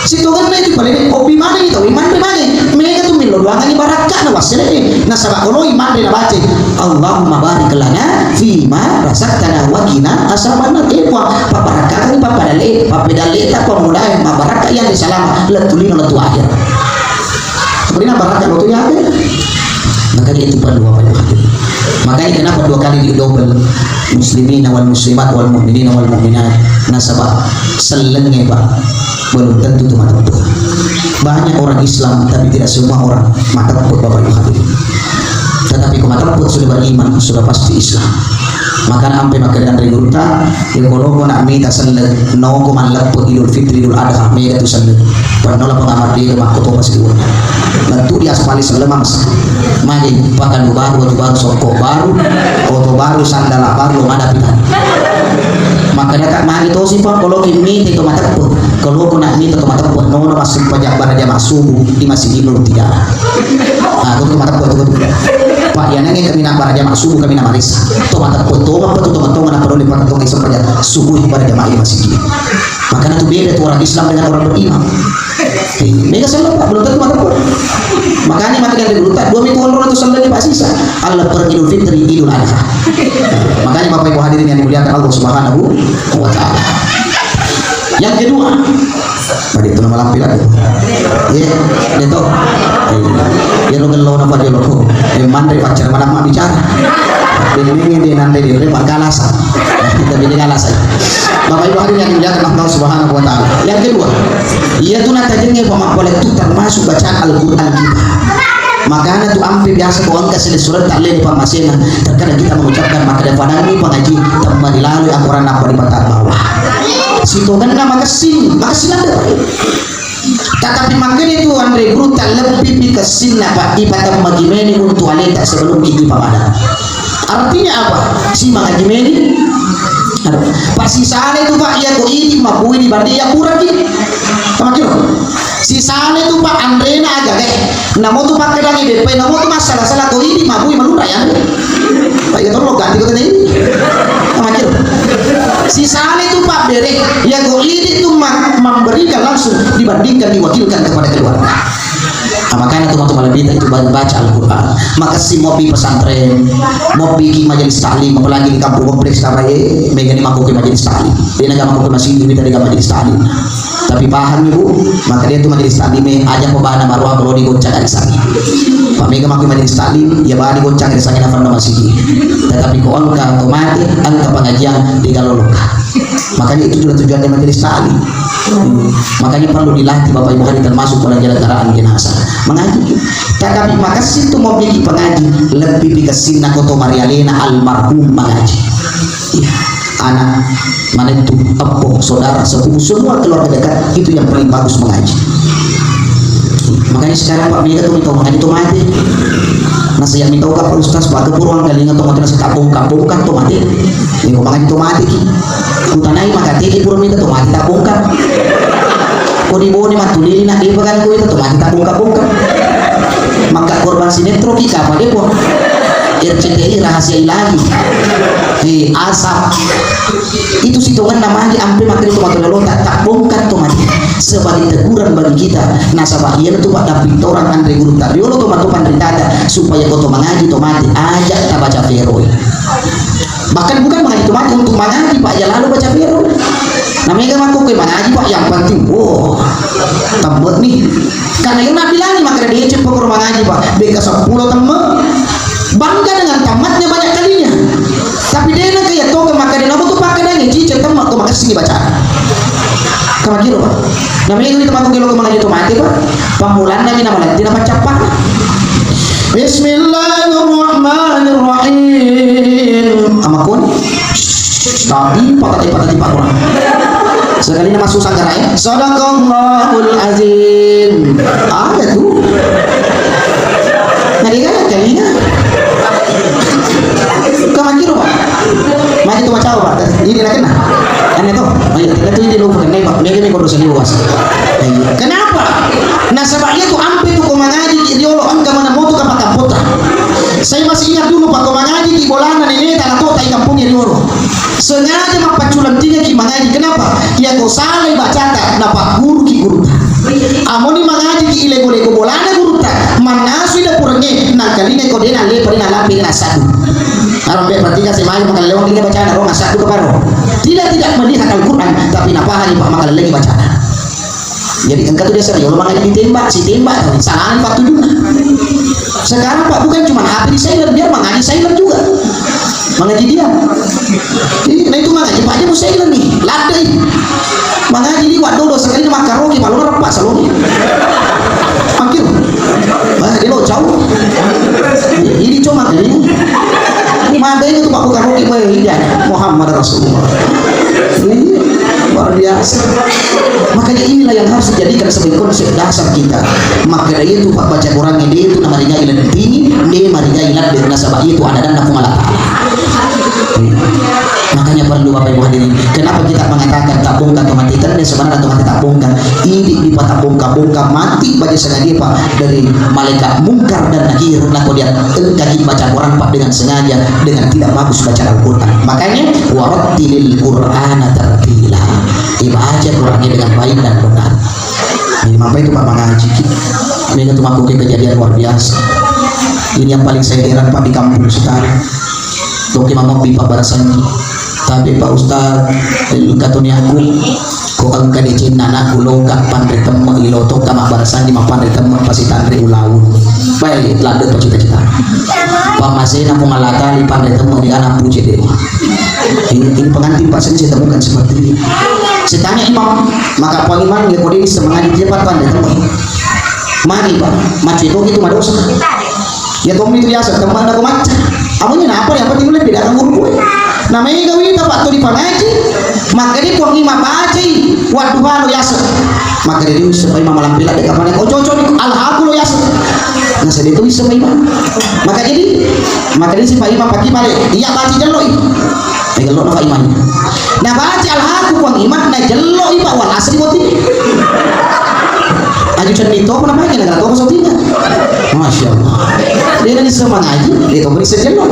Sitongenna itu paling opi maneng itu, manre maneng. Mega tu millo doangan barakka na wassele. Nasaba koloi manre na bace. Allahumma barik lana fima razaqtana wa qina azabannar. Eh, Puang, pabarakkakan papadale, papedale ta pamulae mabarakka yang salama letulino letu akhir. Sebenarnya barakka letu ya. Makanya itu perlu Bapak Ibu hadirin. Makanya kenapa dua kali di double muslimina wal muslimat wal mu'minina wal mu'minat. Nasaba sellengnge Pak, belum tentu itu mateppe. Banyak orang Islam tapi tidak semua orang mateppe Bapak Ibu hadirin. Tetapi ko mateppe sudah beriman, sudah pasti Islam. Makana ampe makkeda anre gurutta, ya ko loko nak mita selleng, noko malleppe Idul Fitri, Idul Adha, mega tu selleng. Pennola pengamar dia makko topa siduanna. Lettu di aspali selleng mamas. Magi pakanu baru, baju baru, sokko baru, oto baru, sandala baru, lo mada pitan. Makkeda ka magi tosi Pak, ko loki mita to mateppe. Ko loko nak mita to mateppe, nono massempajang bara jama subuh di Masjid Nur Tiga. Ah, itu mateppe itu. Pak, ya nange kami nak bara jama subuh kami nak marisa. To mateppe to apa tu to matong nak peduli Pak to ngai sempajang subuh bara jama di masjid. Makanya tu beda tu orang Islam dengan orang beriman. Mega selleng Pak, belum tentu mateppe. Makanya maka dari dulu tak dua minggu orang tu selleng Pak sisa. Allah per Idul Fitri, Idul Adha. Makanya Bapak Ibu hadirin yang dimuliakan Allah Subhanahu wa Ta'ala. Yang kedua, pada itu nama lampiran. Iya, itu. Iya, lo gelo napa dia lo? Eh, manre pacar mana mak bicara. Ini dia nanti dia bangkalasa. Kita bini kalasa. Bapak Ibu hadirin yang dimuliakan Allah Subhanahu wa Ta'ala. Yang kedua, iya tu natajenge pamappale tu termasuk bacaan Al-Quran kita. Makana tu ampe biasa ko engka sede surat tak lele pammasena. Terkadang kita mengucapkan maka dia padangi pengaji temma dilalui aturan apa di mata bawah. Sitongenna makessing, makessing ada. Tetapi makanya itu Andre Guru tak lebih pikessinna Pak ipatemma gimeni untuk aleta sebelum ini papada. Artinya apa? Si mangaji meni. Aduh, Pak sisale tu Pak iya ko ini mabui di bandi ya kurang ki. Sama kiro. Sisale tu Pak anrena aga ke. Namo tu Pak kedangi depe, namo tu masalah-salah ko ini mabui malura ya. Pak iya tolong ganti ko tadi. Sama kiro. Sisale tu Pak bere, ya ko ini tu ma- memberikan langsung dibandingkan diwakilkan kepada keluarga. Nah, makanya teman-teman lebih itu baca Al-Quran. Makasih mau pi pesantren, mau pi majelis taklim, apalagi di kampung kompleks tabae, mega ni mangko ke majelis taklim. Dia naga mangko ke masjid, ini tadi majelis taklim. Tapi paham ibu, maka dia tu majelis taklim aja pebana baru kalau digoncang dari sana. Pak mega mangko majelis taklim, ya bani goncang dari sana apa masjid. Tetapi ko engka ko mati, engka pengajian di galoloka. Makanya itu juga tujuannya majelis taklim. Hmm. Makanya perlu dilatih Bapak Ibu hari termasuk penyelenggara jenazah. Mengaji. Tetapi makasih tu mau bikin pengaji lebih dikasih nak koto marialena almarhum mengaji. Iya. Anak, mana itu, eppo, saudara, sepupu, semua keluarga dekat itu yang paling bagus mengaji. Makanya sekarang, Pak, mega tu mitau mangaji to mate. Nasa iya mitau ka, Pak Ustaz, Pak, kepuro angkalinga to mate, nasa tabongkar-bongkar to mate. Mega mangaji to mate ki. Kutanai makateki pura mega to mate tabongkar. Ko di Bone matulili na depa kan ko itu to mate tabongkar-bongkar. Maka korban sinetron ki kapa depo. R C T I rahasia ilahi. Eh, asap. Itu sitongenna magi ampe makkeda to matollota, tabbongkar to mate sebagai teguran bagi kita. Nasaba iyanatu paddappitorang anre gurutta riolo to matu panritata, supaya ko to mangaji to mate, aja tabaca feroi. Bahkan bukan mangaji to mate, untuk mangaji, Pak, ya lalu baca feroi. Namega makko koe mangaji, Pak, yang penting, wow, tembet nih. Karena yang nabilangi makkeda deceng pokoro mangaji, Pak, beka seppulo temme. Bangga dengan tamatnya banyak kalinya. Tapi dena kaya toga makkeda namo tu pakkadangi ciceng temma ko makessing baca. Kamakiro, Pak. Namanya itu tempat kilo ko mangaji to mate, Pak. Pamulanna mi nama lantina paccappa. Bismillahirrahmanirrahim. Amakon. Tapi patati-patati Pak Quran. Sekali nama susah gerak ya. Sadaqallahul azim. Ada tuh. Nggak dikaya kalinya. Kamakiro, Pak. Maju tuh macawa, Pak. Ini nak kena. Aneh tuh. Ayo, kita tuh ini lupa kena, Pak. Mega nih kudu seni luas. Iya. Kenapa? Nasaba iya tu ampe tu ko mangaji ki riolo engka mana motu kapakampota. Saya masih ingat dulu, Pak, ko mangaji ki bolana nene tana kota i kampungnya riolo. Sengaja mappacculang tiga ki mangaji. Kenapa? Iya ko salai bacata na pagguru ki guruta. Amoni mangaji ki ilego-lego bolana guruta, mannasui dapurengnge, nangkalingai ko dena lepa dena lampe dena sadu. Arang be perhatikan saya maju makalelewang dina bacana ro ngasadu keparo. Tidak tidak melihat Al-Quran tapi napahani, Pak, makalellengi bacana. Jadi engka tu biasa riolo mangaji ditembak, si tembak, salahnya Pak tujuh. Sekarang, Pak, bukan cuma H P di silent, biar mangaji silent juga. Mangaji dia. Jadi, nah itu mangaji Pak aja mau silent nih, ladai. Mangaji liwat dulu sekali nama karaoke, malu repak salongi. Panggil. Bah, dia lo jauh. Ini cuma ini. Ini mata itu Pak bukan karaoke, bah, iya. Muhammad Rasulullah. Ini luar biasa. Makanya inilah yang harus dijadikan sebagai konsep dasar kita. Maka dari itu, Pak, baca Quran ini itu nama ringai lentini, ini marigai ladde nasaba itu ada dan aku malah. Makanya perlu Bapak Ibu hadirin. Kenapa kita mengatakan tak bongkar atau mati? Karena sebenarnya atau mati tak bongkar. Ini di patah bongkar-bongkar mati baca sengaja, Pak, dari malaikat mungkar dan nakir. Nah, kalau dia engkaki baca Quran, Pak, dengan sengaja, dengan tidak bagus baca Al-Quran. Makanya warattilil Qur'ana tartila. Dibaca Qurannya dengan baik dan benar. Ini apa itu, Pak, mengaji? Ini tuh mampu kejadian luar biasa. Ini yang paling saya heran, Pak, di kampung sekarang. Toki mamobbi pabbarasangi. Tapi Pak Ustaz, engka toni aku, ko engka decenna anakku loka panre temme, ilo tokka mabbarasangi mappanre temme, pasitanre ulaun. Baik, ladde to cita-cita. Pammasena Puang Allah Taala panre temme di anak puji deh. Ini, ini pengantin Pak, saya, saya temukan seperti ini. Saya tanya imam, maka Puang Imam ya kode ini semangat dia Pak panre temme. Magi, Pak, macca itu gitu madosa. Ya tommi tu biasa, teman aku macca. Amunya napa yang penting lebih datang guru gue. Namanya gawi ta Pak tu dipangaji. Maka dia Puang Imam baca, waduh, anu biasa. Maka dia itu supaya mama lampila dek apa, oh cocok nih, alhaku lo biasa. Nah, saya itu bisa Pak Imam. Maka jadi, maka dia si Pak Imam pagi balik, iya baca jello. Nagello na Pak Imam. Nabaca alhaku Puang Imam, nagello i Pak wal asri boti. Aju cenni to pun namanya negara to sotinga. Masya Allah. Dia dari semangaji, dia to bisa jello.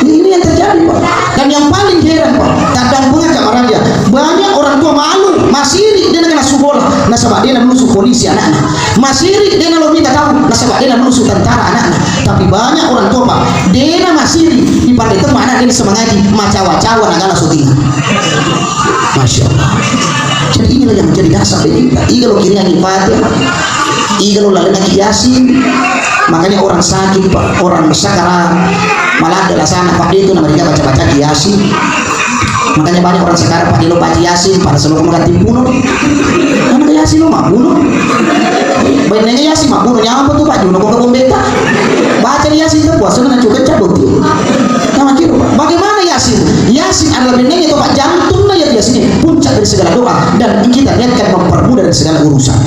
Ini yang terjadi, Pak. Dan yang paling heran, Pak, kadang pun agak marah dia. Banyak orang tua malu, masiri dia kena subola. Nasaba dia menusu polisi anaknya. Masiri dia lo minta tahu, nasaba dia menusu tentara anaknya. Tapi banyak orang tua, Pak, dena masiri, di pada itu mana dia semangaji, macawa-cawa nagala syuting. Masya Allah. Jadi inilah yang menjadi dasar dari kita. Iga lo kiri lagi Fatihah, iga lo lalena Yasin. Makanya orang sakit, Pak, orang sekarat, malah ada sana, Pak, dia itu namanya baca-baca Yasin. Makanya banyak orang sekarang, Pak, dia lo baca Yasin, pada selalu mengganti bunuh. Karena Yasin lo mah bunuh. Benernya Yasin mah bunuh, nyampe tuh, Pak, bunuh kok kebom beta. Baca Yasin tuh puasa dengan cukup cabut tuh. Nah, makin, Pak, bagaimana Yasin? Yasin adalah benernya tuh, Pak, jantungnya ya Yasin puncak dari segala doa dan kita niatkan mempermudah dari segala urusan.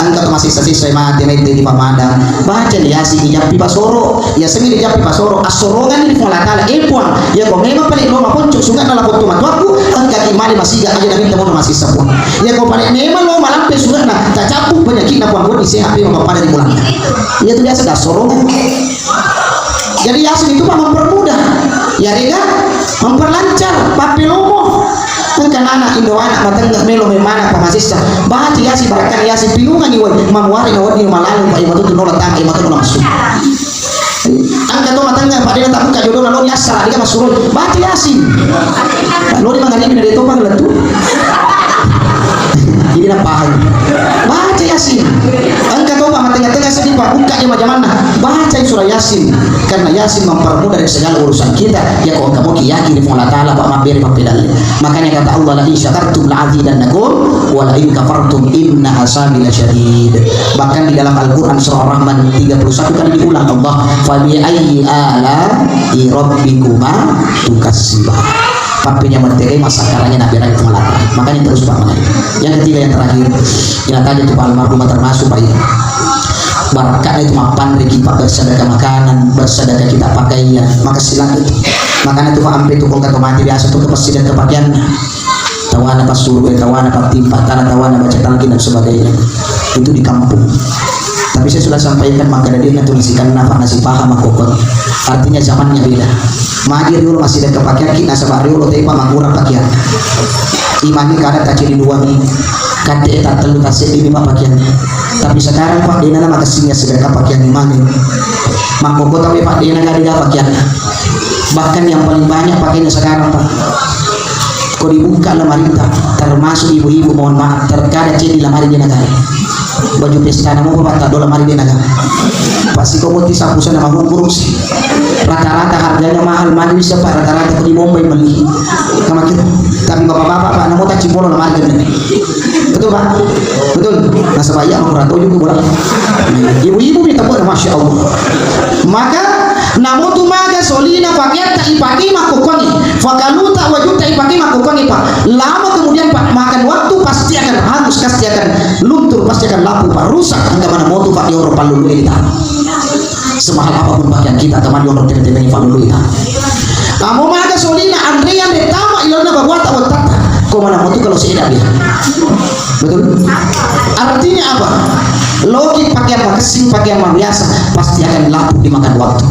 Engka to masessa-sessa mate mette di pamadang, baca Yasin, ijappi pasoro. Yasengnge dijappi pasoro, assoronganni ri Puang Allah Taala, "Eh Puang, iyako memang pale lo maponco sunga'na lapong tomatoakku, engkaki male masiga aja na metta mono masessa Puang. Iyako pale memang lo malampe sunga'na, tacabbu penyakitna Puang, wedding sehat memang pada ri bulanna." Iya tu biasa dah assorongan. Jadi Yasin itu mah mempermudah, yarega memperlancar, pappelomo. Engka nana indo anak matengnga melo memana pa masessa. Baca Yasin, barakkan Yasin, pinungangi woi, mamuare na wedding malaleng, Pak, iya matu nola tama, iya matu nola massu. Engka to matengnga, Pak, dena tabuka jodoh, lalu nyasar, dia masuk, baca Yasin. Lo di mangaribi na dia to pang lettu. Jadi na paham. Baca Yasin. Engka to, Pak, matengnga-tengnga sedih, Pak, buka jama-jamanna. Baca surah Yasin. Karena Yasin mempermudah dari segala urusan kita. Ya, kok engka moki yakin di Allah Taala, Pak, mabbere pappedalle. Makanya kata Allah, "La in syakartum la azidannakum, wa la in kafartum inna azabi lasyadid." Bahkan di dalam Al-Quran surah Rahman tiga puluh satu kali diulang Allah, "Fa bi ayyi ala'i rabbikuma tukadziban." Pappenyameng tegai massakkaranya Nabi Ibrahim Malaka. Makanya terus, Pak, mengaji. Yang ketiga, yang terakhir, yang tadi itu, Pak, almarhumah termasuk, Pak, iya. Barakka itu mappanriki, Pak, bersedekah makanan, bersedekah kita pakaian, maka silakan itu. Makanya tuh, Pak, ampe tuh, kau kata mati biasa tuh, ke masjid ke pakaian. Tawana pasuru, eh, tawana patimpa, tanah tawana baca talqin dan sebagainya. Itu di kampung. Tapi saya sudah sampaikan, maka dari itu nasi kanna, Pak, nasi paha, maka kau. Artinya zamannya beda. Magi riolo masih ada kepakean, kita sabar riolo, tapi Pak, mangura pakaian. Imani kada tak jadi dua nih. Kade tak telu tak sedih, Pak, pakaian. Tapi sekarang, Pak, dena nama kesingnya sedekah pakaian imani. Maka kau tahu ya, Pak, dena kada ada pakaian. Bahkan yang paling banyak pakainya sekarang, Pak. Kau dibuka lemari, Pak, termasuk ibu-ibu, mohon maaf, terkadang ceddi lemari dia naga. Baju pesta namu, Pak, tak ada lemari dia naga. Pasti kau buat sapu sana mau kurus. Rata-rata harganya mahal, mani bisa, Pak, rata-rata kau di Bombay beli. Kamu kira? Tapi bapak-bapak, Pak, namu tak cipolo lemari dia. Betul, Pak? Betul. Nasaba iya, makurang tahu juga bola. Ibu-ibu minta buat, Masya Allah. Maka, namu tu maga solina pakaiatta ipake makkukkuangi. Fakaluta wajuta ipake makkukkuangi, Pak. Lama kemudian, Pak, makan waktu pasti akan hangus, pasti akan luntur, pasti akan lapuk, Pak. Rusak, angka mana motu, Pak, dioro pallulu ini, Pak. Semahal apapun pakaian kita, teman, dioro tebe-tebe ini pallulu ini, Pak. Kamu maga solina, anre-anre tama ilona babuata wattata. Kau mana motu kalau seeda dia. Betul? Artinya apa? Loki pakaian makessing, pakaian biasa, pasti akan lapuk dimakan waktu.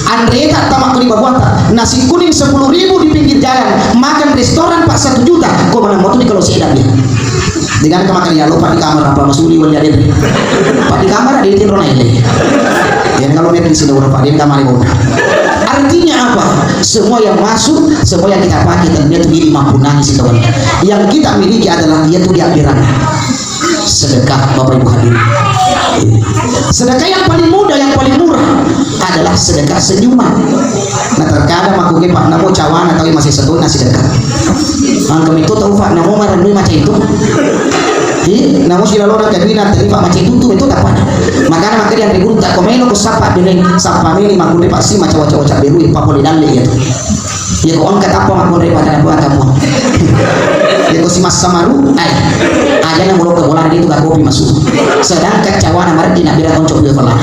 Anre tak tamak di babuata, nasi kuning sepuluh ribu di pinggir jalan, makan restoran, Pak, satu juta, kau mana motu di kalau seeda dia. Dengan kemakan ya, lupa di kamar apa, masuli wali ada. Pak, di kamar ada, itu rona ini. Ya, kalau dia di sini, Pak, dia kamar ibu. Artinya apa? Semua yang masuk, semua yang kita pakai, dan dia tuh diri mampu nangis itu, Pak. Yang kita miliki adalah dia tuh di akhirat. Sedekah, Bapak Ibu hadirin. Sedekah yang paling mudah, yang paling murah adalah sedekah senyuman. Nah, terkadang aku ke, Pak, namo cawana tahu masih satu nasi sedekah. Angka itu tahu, Pak, namo marah macam itu. Ih, namo si lalu orang kedua nanti, Pak, macam itu tuh, itu tak apa. Makanya, makanya yang ribut tak komelo, ku sapa dene, sapa meni, makanya, Pak, si macam-macam, Pak, beru, Pak, boleh dalle ya tuh. Iya, ko engka tappa makkunrai pada buat kamu. Iya, ko si massa maru, ai. Aja na mulo ke bola itu gak kopi masuk. Sedangkan cawana margi nak beda konco dua pala.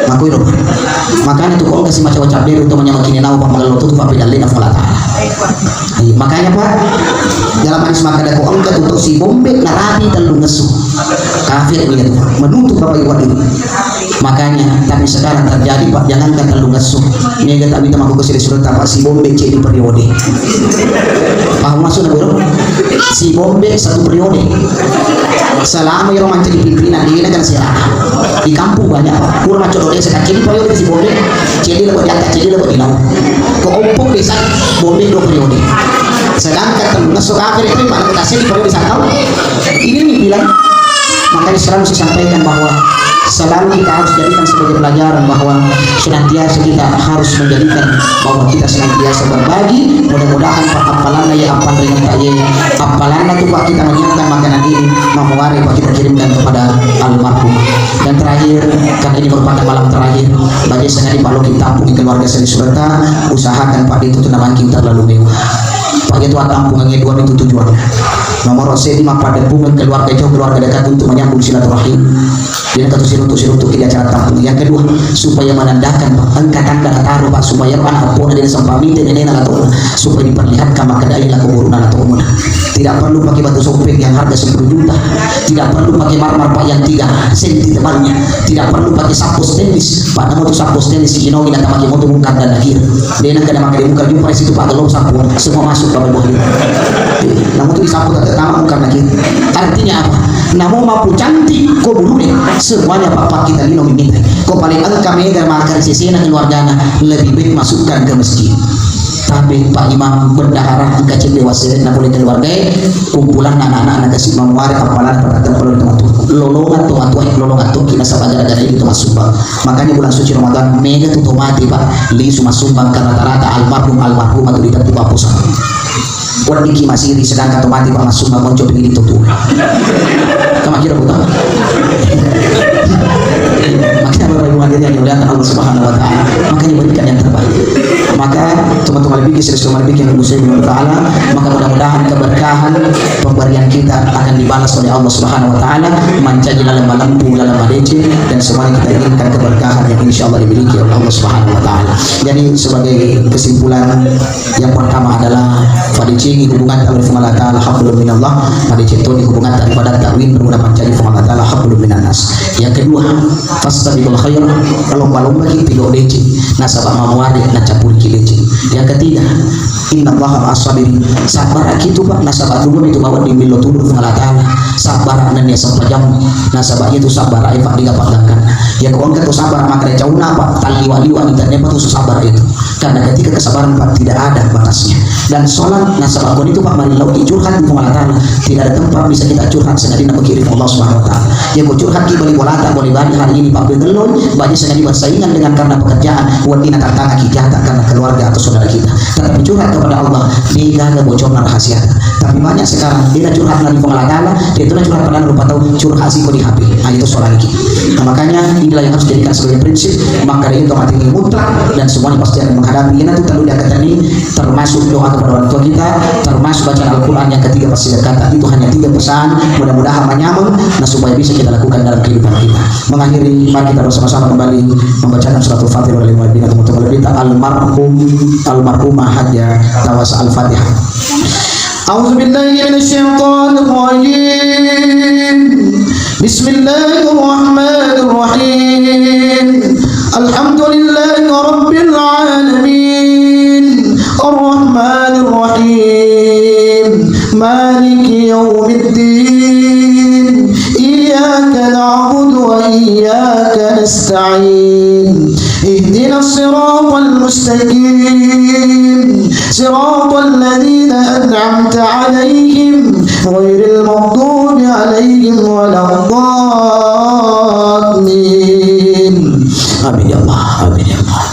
Makui lo. Makanya tuh ko engka si macam-macam beru tuh menyamaki nawa pamagello tuh, tuh papi dalle na pala. Iya, makanya, Pak, dalam hadis maka ada ko engka tuh, tuh si bombe narapi tellu ngesu. Kafir dia tuh, Pak. Menutup Bapak Ibu ini. Makanya, tapi sekarang terjadi, Pak, jangankan tellu ngesso. Mega tak minta mako kesini surat apa si bombe cek di periode. Paham maksudnya, Bro? Si bombe satu periode. Selama yang manca di pimpinan di negara siapa? Di kampung banyak, Pak. Kurang macam desa kan. Jadi periode si bombe, jadi lebih di atas, jadi lebih di laut. Kok ompok desa bombe dua periode. Sedangkan tellu ngesso kafir itu, Pak, kita sini periode satu tahun. Ini nih bilang, makanya selalu saya sampaikan bahwa selalu kita harus jadikan sebagai pelajaran bahwa senantiasa kita harus menjadikan bahwa kita senantiasa berbagi. Mudah-mudahan, Pak, apalanna ya, apa dengan Pak ya, apalanna tuh, Pak, kita menyiapkan makanan ini, mau hari, Pak, kita kirimkan kepada almarhum. Dan terakhir, karena ini merupakan malam terakhir, bagi sengaja, Pak, lo kita tampung di keluarga seni serta usahakan, Pak, itu tuh namanya terlalu mewah. Pak, itu tampungan dua itu tujuan. Nomor seddi, mappadeppungeng keluarga jauh, keluarga dekat untuk menyambung silaturahim. Jadi kata siruntuk-siruntuk di acara tampung. Yang kedua, supaya menandakan, Pak, engka tanda nataro, Pak, supaya anak pona dia sempat minta nenek la tona, supaya diperlihatkan maka dari la kuburna la tona. Tidak perlu pakai batu sopeng yang harga sepuluh juta. Tidak perlu pakai marmer, Pak, yang tiga senti tebalnya. Tidak perlu pakai sapu stainless, Pak. Namun itu sapu stainless, Inogi, nak pakai motor, bukan dan akhir. Dia nak kena pakai, bukan jumpa di situ, Pak, kalau sapu semua masuk, Bapak Ibu. Namun itu disapu tak pertama, bukan lagi. Artinya apa? Namun mampu cantik, kau bulu deh. Semuanya, Pak, Pak, kita lino minta. Kau paling engka mega makan sesena keluargana, lebih baik masukkan ke masjid. Tapi Pak Imam bendahara engka cedde wassele na pole keluargae, kumpulanna anak-anak na kasi mamuare, apalagi pada tempel itu matu. Lolongan tu matu, eh, lolongan tu kita sama gara-gara itu masuk, Pak. Makanya bulan suci Ramadan mega tu tomati, Pak, lisu massumbang karena rata-rata almarhum almarhumah tu di tempat pusat. Weddikki masiri, sedangkan tomati, Pak, massumbang monco pigi di tutu. Kamu kira buta? Makanya Bapak Ibu hadirin yang dimuliakan Allah Subhanahu wa Ta'ala, makanya berikan yang terbaik. Maka teman-teman lebih, saudara-saudara lebih yang Gusti Allah Ta'ala, maka mudah-mudahan keberkahan pemberian kita akan dibalas oleh Allah Subhanahu wa Ta'ala, mancaji laleng malempu, laleng madeceng, dan semuanya kita inginkan keberkahan yang insya Allah dimiliki oleh Allah Subhanahu wa Ta'ala. Jadi sebagai kesimpulan, yang pertama adalah padecengi hubungan ta ri Puang Allah Ta'ala, hablum minallah, padeceng toni hubungan ta ri padatta winru na pancaji Puang Allah Ta'ala, hablum minannas. Yang kedua, fastabiqul khairat, lomba-lomba ki pigau deceng, nasaba mamuare na campuriki deceng. Yang ketiga, innallaha ma'as sabirin, sabbara ki tu, Pak, nasaba dua itu bawa di millo tulu Puang Allah Ta'ala, sabbara nennia sempajang, nasaba itu sabbara, Pak, digapak gangkan. Ya, kau angkat tu sabbara, maka cauna, Pak, taliwa-liwa, internet, Pak, tu sabbara itu. Karena ketika kesabaran, Pak, tidak ada batasnya. Dan sholat, nasaba ko itu, Pak, mari lauki curhat di Allah Ta'ala. Tidak ada tempat bisa kita curhat selain nama kirim Allah Subhanahu wa Ta'ala. Ya, ko curhat ki bali bolata, boleh bali hari ini, Pak, begelon, banyak sekali bersaingan dengan karena pekerjaan, buat ini tantangan kita karena keluarga atau saudara kita. Tetapi curhat kepada Allah, dia ada bocornya rahasia. Tapi banyak sekarang, dia curhat dari Allah Ta'ala, dia itu curhat pada rupa tahu, curhat sih di H P. Nah, itu soal lagi. Nah, makanya inilah yang harus dijadikan sebagai prinsip. Maka dari itu mati ini mutlak dan semuanya pasti akan menghadapi. Ini nanti terlalu diangkat ini, termasuk doa kepada orang tua kita, termasuk bacaan Al-Quran yang ketiga pasti dekat. Itu hanya tiga pesan, mudah-mudahan menyambung, nah, supaya bisa kita lakukan dalam kehidupan kita. Mengakhiri, mari kita bersama-sama kembali membacakan suratul Fatihah oleh Nabi, teman-teman lebih tak almarhum, almarhumah Haja Tawasa Al-Fatihah. أعوذ بالله من الشيطان الرجيم. بسم الله الرحمن الرحيم. الحمد لله رب العالمين. الرحمن الرحيم. مالك يوم الدين. إياك نعبد وإياك نستعين. اهدنا الصراط المستقيم. صراط الذين أنعمت عليهم غير المغضوب عليهم ولا الضالين. آمين يا الله. آمين يا الله.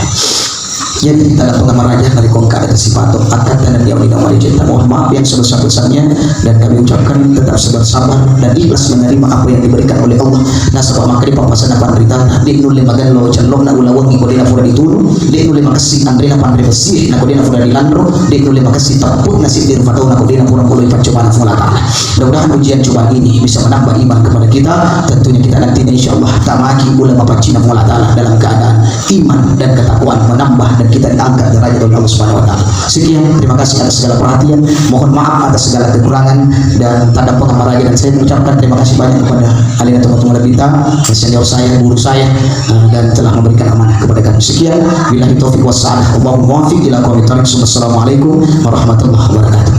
Jadi, tanda pengamaraja dari kongka ada sipato, akan tanda dia udah mari cinta. Mohon maaf yang sebesar-besarnya, dan kami ucapkan tetap sabar-sabar dan ikhlas menerima apa yang diberikan oleh Allah. Nasaba makkeda pappasana panrita, de' nulle magello cellonna ulawengngi ko de'na pura ditunu, de' nulle makessing anrena panre bessie na ko de'na pura dilanro, de' nulle makessing teppu'na siddi rupa tauna ko de'na pura poloi paccobana Puang Allah Ta'ala. Mudah-mudahan ujian cobaan ini bisa menambah iman kepada kita. Tentunya kita nantinya insya Allah tamaki ulama paccina Puang Allah Ta'ala dalam keadaan iman dan ketakwaan menambah dan kita diangkat derajat oleh Allah Subhanahu wa Ta'ala. Sekian, terima kasih atas segala perhatian. Mohon maaf atas segala kekurangan dan tanda pengamaraja, dan saya mengucapkan terima kasih banyak kepada alena teman-teman lebih, senior saya, guru saya, eh, dan telah memberikan amanah kepada kami. Sekian, billahi taufiq wassalah. Allahumma muwaffiq ila aqwamit thariq. Wassalamualaikum warahmatullahi wabarakatuh.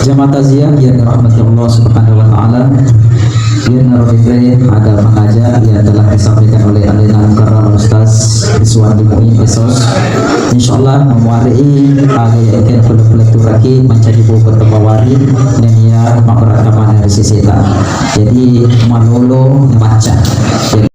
Jamaah takziah yang dirahmati Allah Subhanahu wa Ta'ala, yang narobere ada makaja yang telah disampaikan oleh Alena Mukarram Ustaz Rizwan Dimuin Esos. Insyaallah, memuari ada yang akan pula-pula turaki mencari buku tembawari dan ia memberatkan dari sisi tak. Jadi, malolo membaca.